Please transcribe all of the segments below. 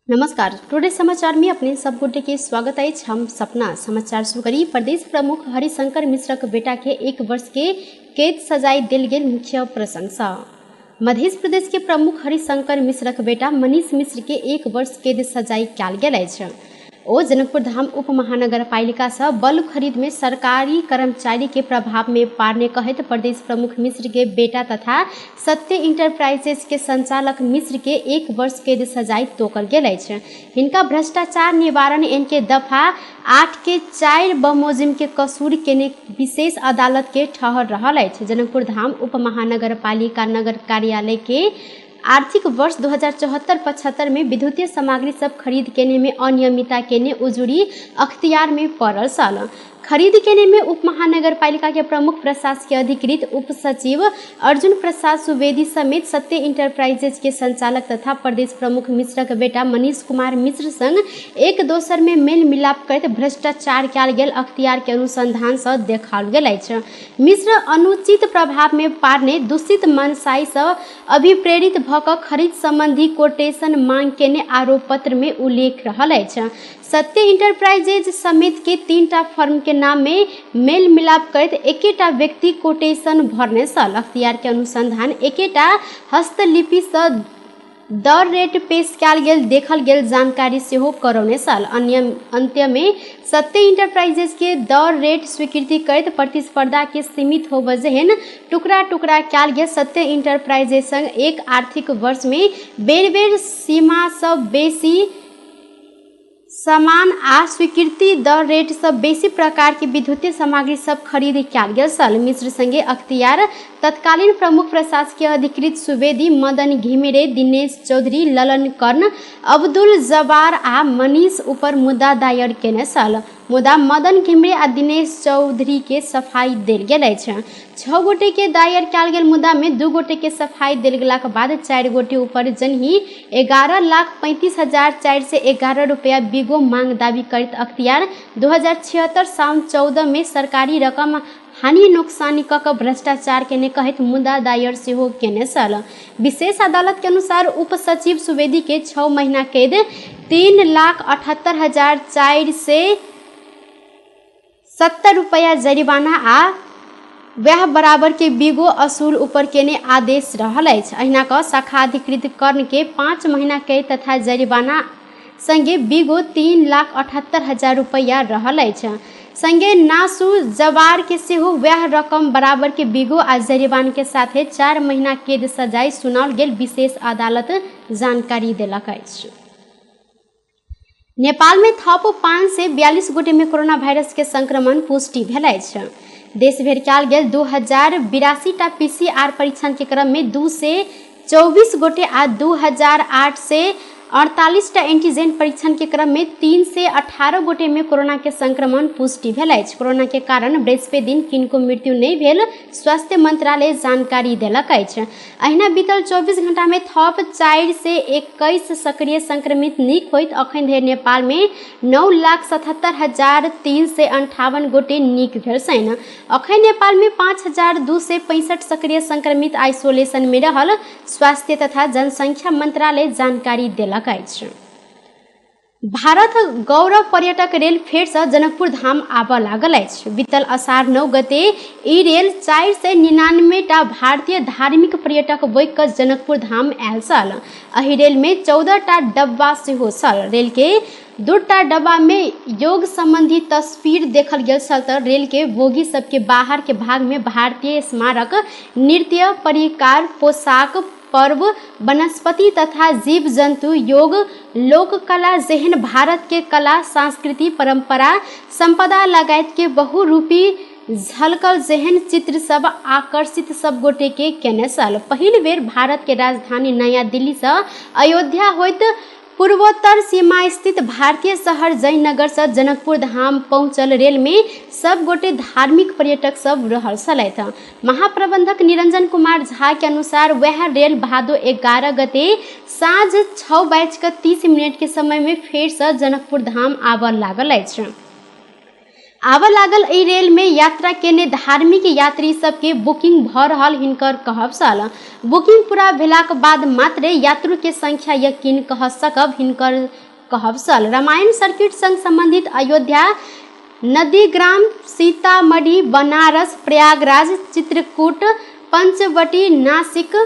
नमस्कार, टुडे समाचार में अपने सब गोटे के स्वागत अछि। हम सपना समाचार शुरू करी। प्रदेश प्रमुख हरिशंकर मिश्रक बेटा के 1 वर्ष के कैद सजाय देल गेल मुख्य प्रशंसा। मध्य प्रदेश के प्रमुख हरिशंकर मिश्रक बेटा मनीष मिश्र के 1 वर्ष कैद सजाय कयल गेल अछि। ओ जनकपुर धाम उप महानगरपालिका सँ बल्ब खरीद में सरकारी कर्मचारी के प्रभाव में पारने कहैत प्रदेश प्रमुख मिश्र के बेटा तथा सत्य इंटरप्राइजेज के संचालक मिश्र के 1 वर्ष कैद सजाय तोकल गेल अछि। हिनका भ्रष्टाचार निवारण एन के दफा 8 के 4 बमोजिम के कसूर केने विशेष अदालत के ठहर रहल अछि। जनकपुर धाम उप महानगरपालिका नगर कार्यालय के आर्थिक वर्ष 2074-75 में विद्युतीय सामग्री सब खरीद केने में अनियमितता केने उजुरी अख्तियार में पड़ल छल। खरीद केने में उप महानगरपालिका के प्रमुख प्रशासकीय अधिकृत उप सचिव अर्जुन प्रसाद सुवेदी समेत सत्य इंटरप्राइजेज के संचालक तथा प्रदेश प्रमुख मिश्र के बेटा मनीष कुमार मिश्र संग एक दोसर में मेल मिलाप करैत भ्रष्टाचार कयल गेल अख्तियार के अनुसंधान सँ देखाओल गेल अछि। मिश्र अनुचित प्रभाव में पारने दूषित मनसाई सँ अभिप्रेरित भऽ कऽ खरीद संबंधी कोटेशन मांग केने आरोप पत्र में उल्लेख रहल अछि। सत्य इंटरप्राइजेज समेत के 3टा फर्म के नाम में मेल मिलाप करैत एकेटा व्यक्ति कोटेशन भरने छल। अख्तियार के अनुसंधान एकेटा हस्तलिपि सँ दर रेट पेश कयल गेल देखल गेल जानकारी सेहो करौने छल। अंत्य में सत्य इंटरप्राइजेज के दर रेट स्वीकृति करैत प्रतिस्पर्धा के सीमित होबय जेहन टुकड़ा टुकड़ा कयल गेल सत्य इंटरप्राइजेज संग एक आर्थिक वर्ष में बेर बेर सीमा सँ बेसी सामान आ स्वीकृति दर रेट सँ बेसी प्रकार के विद्युतीय सामग्री सब खरीद कयल गेल छल। मिश्र संगे अख्तियार तत्कालीन प्रमुख प्रशासकीय अधिकृत सुवेदी, मदन घिमिरे, दिनेश चौधरी, ललन कर्ण, अब्दुल जब्बार आ मनीष ऊपर मुद्दा दायर केने छल। मुदा मदन घिमिरे आ दिनेश चौधरी के सफाई देल गेल अछि। 6 गोटे के दायर कयल गेल मुद्दा में 2 गोटे के सफाई देल गेलाक बाद 4 गोटे ऊपर जनही 11,35,411 रुपया बिगो मांग दावी करैत अख्तियार 2076 साउन 14 में सरकारी रकम हानि नोकसानी कऽ कऽ भ्रष्टाचार केने कहैत मुद्दा दायर सेहो केने छल। विशेष अदालत के अनुसार उप सचिव सुवेदी के 6 महीना कैद, 3,78,470 रुपया जरिमाना आ वएह बराबर के बिगो असूल ऊपर केने आदेश रहल अछि। अहिना कऽ शाखा अधिकृत कर्ण के 5 महीना कैद तथा जरिमाना संगे बिगो 3,78,000 रुपया रहल अछि। संगे नासु जवार के सेहो वएह रकम बराबर के बिगो आ जरिमाना के साथे 4 महीना कैद सजाय सुनाओल गेल विशेष अदालत जानकारी देलक अछि। नेपाल में थप 542 गोटे में कोरोना वायरस के संक्रमण पुष्टि भेल अछि। देश भरि कयल गेल 2082 टा पीसीआर परीक्षण के क्रम में 224 गोटे आ 2848 टा एंटीजन परीक्षण के क्रम में 318 गोटे में कोरोना के संक्रमण पुष्टि भेल अछि। कोरोना के कारण बृहस्पति दिन किनको मृत्यु नहि भेल स्वास्थ्य मंत्रालय जानकारी देलक अछि। अहिना बीतल 24 घंटा में थप 421 सक्रिय संक्रमित नीक होइत अखन धरि नेपाल में 9,77,358 गोटे नीक भेल छनि। अखन नेपाल में 5,265 सक्रिय संक्रमित आइसोलेशन में रहल स्वास्थ्य तथा जनसंख्या मंत्रालय जानकारी देलक अछि। भारत गौरव पर्यटक रेल फेरसँ जनकपुर धाम आबऽ लागल अछि। बीतल अषाढ़ 9 गते ई रेल 499 टा भारतीय धार्मिक पर्यटक बोकि कऽ जनकपुर धाम आयल छल। एहि रेल में 14 टा डब्बा सेहो छल। रेल के 2 टा डब्बा में योग संबंधी तस्वीर देखल गेल छल तऽ रेल के बोगी सबके बाहर के भाग में भारतीय स्मारक, नृत्य परिकार, पोशाक, पर्व, वनस्पति तथा जीव जन्तु, योग, लोककला जेहन भारत के कला, संस्कृति, परंपरा, संपदा लगायत के बहुरूपी झलकल जेहन चित्र सब आकर्षित सब गोटे के केने छल। पहिल बेर भारत के राजधानी नया दिल्ली सँ अयोध्या होइत पूर्वोत्तर सीमा स्थित भारतीय शहर जयनगर सँ जनकपुर धाम पहुँचल रेल में सब गोटे धार्मिक पर्यटक सब रहल छलथि। महाप्रबंधक निरंजन कुमार झा के अनुसार वएह रेल भादो 11 गते साँझ 6:30 के समय में फेर सँ जनकपुर धाम आबऽ लागल अछि। आबऽ लागल एहि रेल में यात्रा केने धार्मिक यात्री सबके बुकिंग भऽ रहल हिनकर कहब छल। बुकिंग पूरा भेलाक बाद मात्रे यात्रु के संख्या यकीन कह सकब हिनकर कहब छल। रामायण सर्किट संग संबंधित अयोध्या, नदीग्राम, सीतामढ़ी, बनारस, प्रयागराज, चित्रकूट, पंचवटी, नासिक,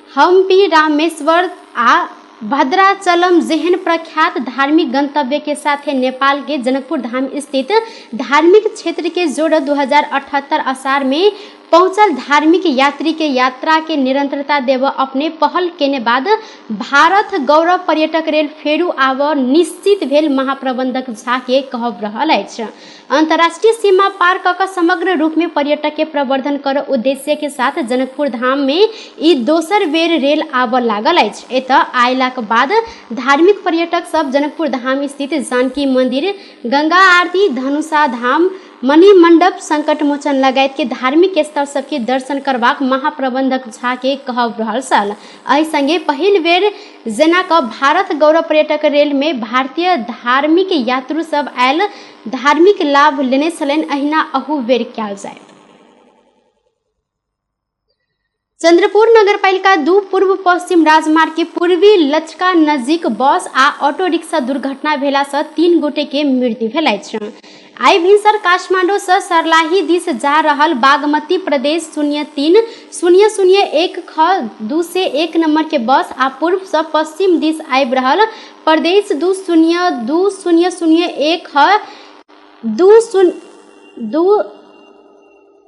हम्पी, रामेश्वर आ भद्राचलम जेहन प्रख्यात धार्मिक गंतव्य के साथे नेपाल के जनकपुर धाम स्थित धार्मिक क्षेत्र के जोड़ 2078 असार में पहुंचल धार्मिक यात्री के यात्रा के निरंतरता देव अपने पहल केने बाद भारत गौरव पर्यटक रेल फेरू आब निश्चित भेल महाप्रबंधक झा के कहब रहल अछि। अंतर्राष्ट्रीय सीमा पार कऽ कऽ समग्र रूप में पर्यटक के प्रवर्धन कर उद्देश्य के साथ जनकपुर धाम में ई दोसर बेर रेल आबऽ लागल अछि। एतऽ आयलाक बाद धार्मिक पर्यटक सब जनकपुर धाम स्थित जानकी मंदिर, गंगा आरती, धनुषा धाम, मणिमंडप, संकट मोचन लगायत के धार्मिक स्थल सबके दर्शन करबाक महाप्रबंधक झा के कहब रहल छल। एहि संगे पहिल बेर जेना कऽ भारत गौरव पर्यटक रेल में भारतीय धार्मिक यात्रु सब आयल धार्मिक लाभ लेने छलनि, अहिना अहू बेर कयल जायत। चंद्रपुर नगरपालिका 2 पूर्व पश्चिम राजमार्ग के पूर्वी लचका नजीक बस आ ऑटो रिक्शा दुर्घटना भेला से 3 गोटे के मृत्यु भेल अछि। आइ भिनसर काठमांडू से सरलाही दिस जा रहल बागमती प्रदेश 03 0 0 1 ख 2 से 1 नंबर के बस आ पूर्व से पश्चिम दिस आबि रहल प्रदेश 2 0 2 0 0 1 ख 2 0 2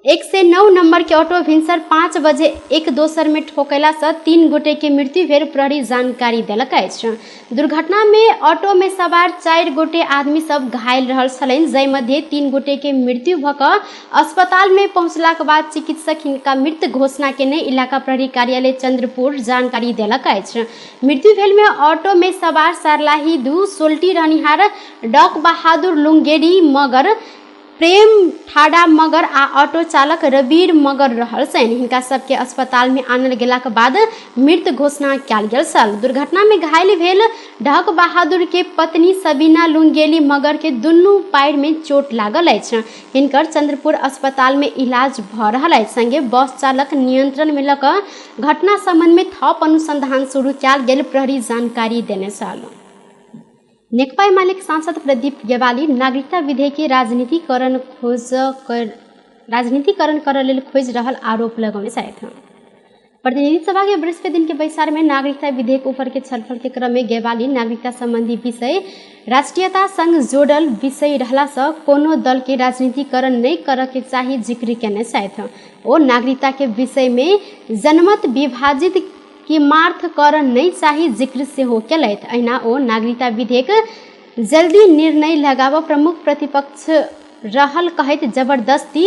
109 नंबर के ऑटो भिनसर 5 बजे एक दोसर में ठोकला से 3 गोटे के मृत्यु भेल प्रहरी जानकारी देलक अछि। दुर्घटना में ऑटो में सवार 4 गोटे आदमी सब घायल रहल छलनि, जाहि मध्य 3 गोटे के मृत्यु भऽ कऽ अस्पताल में पहुंचलाक बाद चिकित्सक हिनका मृत घोषणा केने इलाका प्रहरी कार्यालय चंद्रपुर जानकारी देलक अछि। मृत्यु भेल में ऑटो में सवार सरलाही 2 सोल्टी रहनिहार डॉक बहादुर लुंगेरी मगर, प्रेम ठाडा मगर आ ऑटो चालक रबीर मगर रहल छनि। हिनका सबके अस्पताल में आनल गेलाक बाद मृत घोषणा कयल गेल छल। दुर्घटना में घायल भेल ढक बहादुर के पत्नी सबीना लुंगेली मगर के दुनू पैर में चोट लागल अछि। हिनकर चंद्रपुर अस्पताल में इलाज भऽ रहल अछि। संगे बस चालक नियंत्रण में लऽ कऽ घटना संबंध में थप अनुसंधान शुरू कयल गेल प्रहरी जानकारी देने छल। नेकपा एमालेक सांसद प्रदीप गेवाली नागरिकता विधेयक के राजनीतिकरण करऽ लेल खोजि रहल आरोप लगौने छथि। प्रतिनिधि सभा के बृहस्पति दिन के बैसार में नागरिकता विधेयक ऊपर के छलफल के क्रम में गेवाली नागरिकता संबंधी विषय राष्ट्रीयता संग जोड़ल विषय रहला से कोनो दल के राजनीतिकरण नहीं करऽ के चाही जिक्र केने छथि। ओ नागरिकता के विषय में जनमत विभाजित किमार्थ कर नहीं चाही जिक्र सेहो केलथि। अहिना ओ नागरिकता विधेयक जल्दी निर्णय लगाबऽ प्रमुख प्रतिपक्ष रहल कहैत जबरदस्ती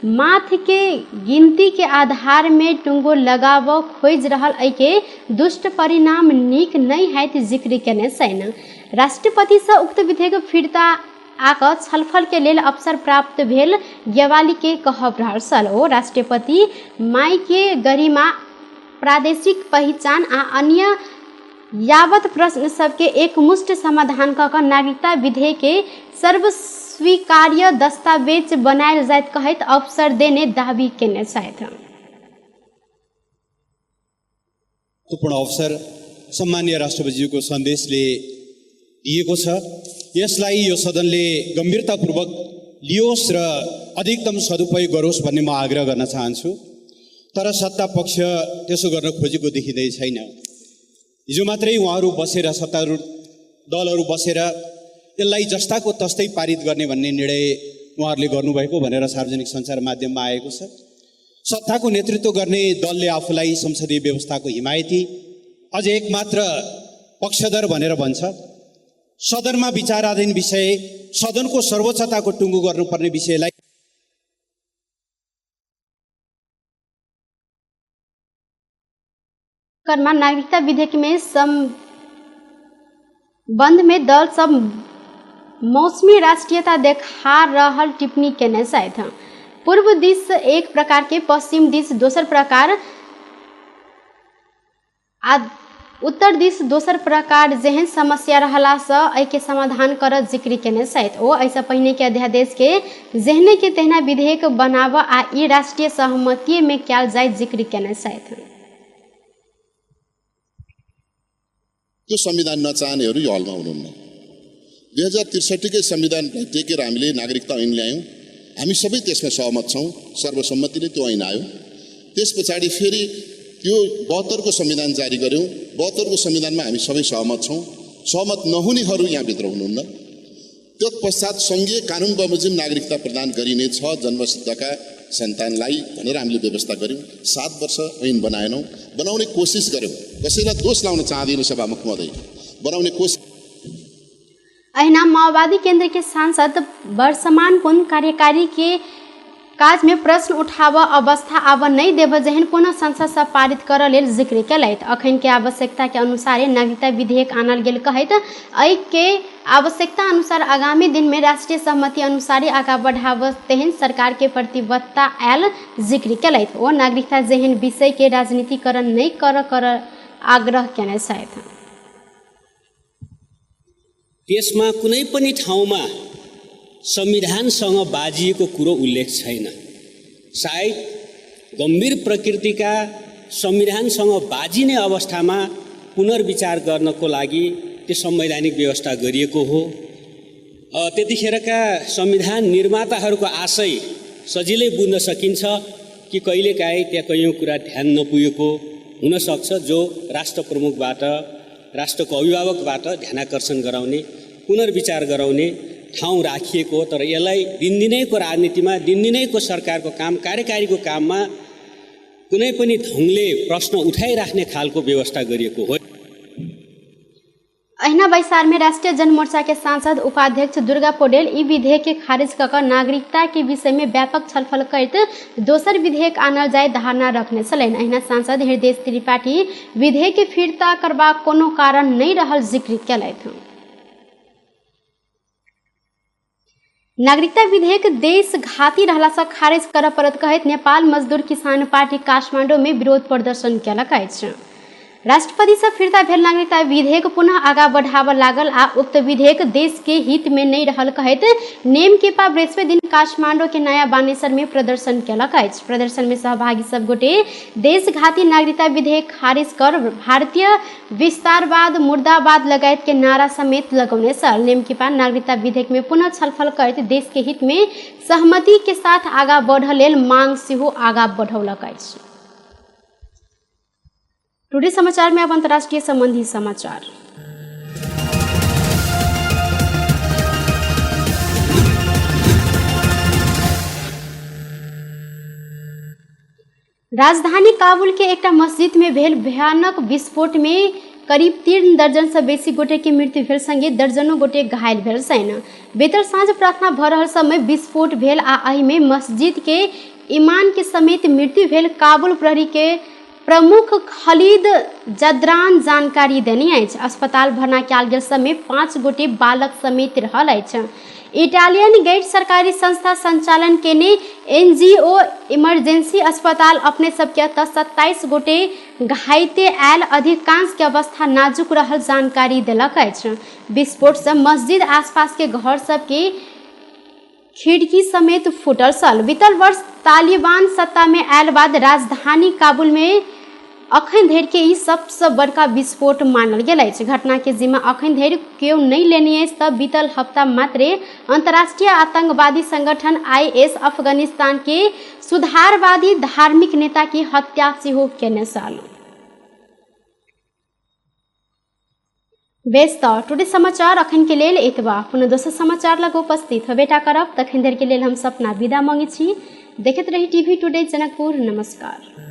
माथ के गिनती के आधार में टुंगो लगाबऽ खोजि रहल एहिके दुष्ट परिणाम नीक नहीं हैत जिक्र केने छनि। राष्ट्रपति से उक्त विधेयक फिर्ता आकऽ छलफल के लेल अवसर प्राप्त भेल गेवाली के कहब रहल छल। ओ राष्ट्रपति माई के गरिमा, प्रादेशिक पहिचान आ अन्य यावत प्रश्न सबके एकमुष्ट समाधान कऽ कऽ नागरिकता विधेयक के सर्वस्वीकार्य दस्तावेज बनायल जाइत कहैत अवसर देने दावी केने छथि। महत्वपूर्ण अवसर सम्माननीय राष्ट्रपतिज्यूको सन्देशले दिएको छ। यसलाई यो सदनले गम्भीरतापूर्वक लियोस् र अधिकतम सदुपयोग गरोस् भन्ने म आग्रह गर्न चाहन्छु। तर सत्ता पक्ष त्यसो गर्न खोजेको देखिँदै छैन। हिजो मात्रै उहाँहरू बसेर, सत्तारूढ दलहरू बसेर यसलाई जस्ताको तस्तै पारित गर्ने भन्ने निर्णय उहाँहरूले गर्नुभएको भनेर सार्वजनिक सञ्चार माध्यममा आएको छ। सत्ताको नेतृत्व गर्ने दलले आफूलाई संसदीय व्यवस्थाको हिमायती, अझ एकमात्र पक्षधर भनेर भन्छ। सदनमा विचाराधीन विषय, सदनको सर्वोच्चताको टुङ्गो गर्नुपर्ने विषयलाई कर्मा नागरिकता विधेयक में संबंध में दल सब मौसमी राष्ट्रीयता देखा रहल टिप्पणी केने छथि। पूर्व दिस एक प्रकार के, पश्चिम दिस दोसर प्रकार आ उत्तर दिस दोसर प्रकार जेहन समस्या रहलासँ एहिके समाधान करऽ जिक्र केने छथि। ओ एहिसँ पहिने के अध्यादेश के जेहने के तहिना विधेयक बनाबऽ आ ई राष्ट्रीय सहमतिमे कयल जाय जिक्र केने छथि। त्यो संविधान नचाहनेहरू यो हलमा हुनुहुन्न। 2063 संविधानलाई टेकेर हामीले नागरिकता ऐन ल्यायौँ। हामी सबै त्यसमा सहमत छौँ, सर्वसम्मतिले त्यो ऐन आयो। त्यस पछाडि फेरि त्यो 72को संविधान जारी गऱ्यौँ। 72को संविधानमा हामी सबै सहमत छौँ, सहमत नहुनेहरू यहाँभित्र हुनुहुन्न। तत्पश्चात सङ्घीय कानुन बमोजिम नागरिकता प्रदान गरिनेछ जन्मसिद्धका सन्तानलाई भनेर हामीले व्यवस्था गऱ्यौँ। 7 वर्ष ऐन बनाएनौँ, बनाउने कोसिस गऱ्यौँ। कसैलाई दोष लाउन चाहदिनँ सभामुख महोदय, बनाउने कोसिस। अहिना माओवादी केंद्र के सांसद वर्षमान पुन कार्यकारी के काज में प्रश्न उठाव अवस्था आब नहीं देव जेहन पुनः संसद से पारित कर लेल जिक्र केलथि। अखन के आवश्यकता के अनुसार नागरिकता विधेयक आनल गेल कहैत एहि के आवश्यकता अनुसार आगामी दिन में राष्ट्रीय सहमति अनुसार आगा बढ़ाव तेहन सरकार के प्रतिबद्धता आयल जिक्र केलथि। ओ नागरिकता जेहन विषय के राजनीतिकरण नहीं कर कर आग्रह केने छथि। त्यसमा कुनै पनि ठाउँमा संविधानसँग बाजिएको कुरो उल्लेख छैन। सायद गम्भीर प्रकृतिका संविधानसँग बाजिने अवस्थामा पुनर्विचार गर्नको लागि त्यो संवैधानिक व्यवस्था गरिएको हो। त्यतिखेरका संविधान निर्माताहरूको आशय सजिलै बुझ्न सकिन्छ कि कहिलेकाहीँ त्यहाँ कैयौँ कुरा ध्यान नपुगेको हुनसक्छ, जो राष्ट्र प्रमुखबाट, राष्ट्रको अभिभावकबाट ध्यानाकर्षण गराउने, पुनर्विचार गराउने ठाउँ राखिएको। तर यसलाई दिनदिनैको राजनीतिमा, दिनदिनैको सरकारको काम, कार्यकारीको काममा कुनै पनि ढङ्गले प्रश्न उठाइराख्ने खालको व्यवस्था गरिएको हो। अहिना बैसार में राष्ट्रीय जनमोर्चा के सांसद उपाध्यक्ष दुर्गा पौडेल ई विधेयक के खारिज कऽ नागरिकता के विषय में व्यापक छलफल करैत दोसर विधेयक आनल जाय धारणा रखने छलनि। अहिना सांसद हृदय त्रिपाठी विधेयक के फिर्ता करबाक कोनो कारण नहीं रहल जिक्र केलथि। नागरिकता विधेयक देश घाती रहलासँ खारिज करऽ पड़त कहैत नेपाल मजदूर किसान पार्टी काठमाडौँ में विरोध प्रदर्शन केलक अछि। राष्ट्रपति से फिर्ता भेल नागरिकता विधेयक पुनः आगा बढ़ाबऽ लागल आ उक्त विधेयक देश के हित में नहीं रहल कहैत नेमकेपा बृहस्पति दिन काठमाडौँ के नयाँ बानेश्वर में प्रदर्शन केलक अछि। प्रदर्शन में सहभागी सब गोटे देशघाती नागरिकता विधेयक खारिज कर भारतीय विस्तारवाद मुर्दाबाद लगायत के नारा समेत लगौने छल। नेमकेपा नागरिकता विधेयक में पुनः छलफल करैत देश के हित में सहमति के साथ आगा बढ़ लेल मांग सेहो आगा बढ़ौलक अछि। टुडे समाचार में अब अंतर्राष्ट्रीय संबंधी समाचार। राजधानी काबुल के एकटा मस्जिद में भेल भयानक विस्फोट में करीब 3 दर्जन से बेसी गोटे के मृत्यु भेल संगे दर्जनों गोटे घायल भेल छनि। बेतर साँझ प्रार्थना भऽ रहल समय विस्फोट भेल आ एहिमे मस्जिद के इमान के समेत मृत्यु भेल काबुल प्रहरी के प्रमुख खलीद जदरान जानकारी देने अछि। अस्पताल भर्ना कयल गेल समय 5 गोटे बालक समेत रहल अछि। इटालियन गैर सरकारी संस्था संचालन केने एनजीओ इमरजेंसी अस्पताल अपने सबके अतः 27 गोटे घायते आयल अधिकांश के अवस्था नाजुक रहल जानकारी देलक अछि। विस्फोट से मस्जिद आसपास के घर सबके खिड़की समेत फूटल छल। बीतल वर्ष तालिबान सत्ता में आयल बाद राजधानी काबुल में अखन धरि के ई सबसँ बड़का विस्फोट मानल गेल अछि। घटना के जिम्मा अखन धरि केओ नहि लेने अछि तऽ बीतल हफ्ता मात्रे अंतर्राष्ट्रीय आतंकवादी संगठन IS Afghanistan के सुधारवादी धार्मिक नेता के हत्या सेहो केने छल। बेस तऽ टुडे समाचार अखन के लेल एतबा। पुनः दोसर समाचार लग उपस्थित होबेटा करब। तखन धरि के लेल हम सपना विदा मांगै छी। देखैत रही टीवी टुडे जनकपुर। नमस्कार।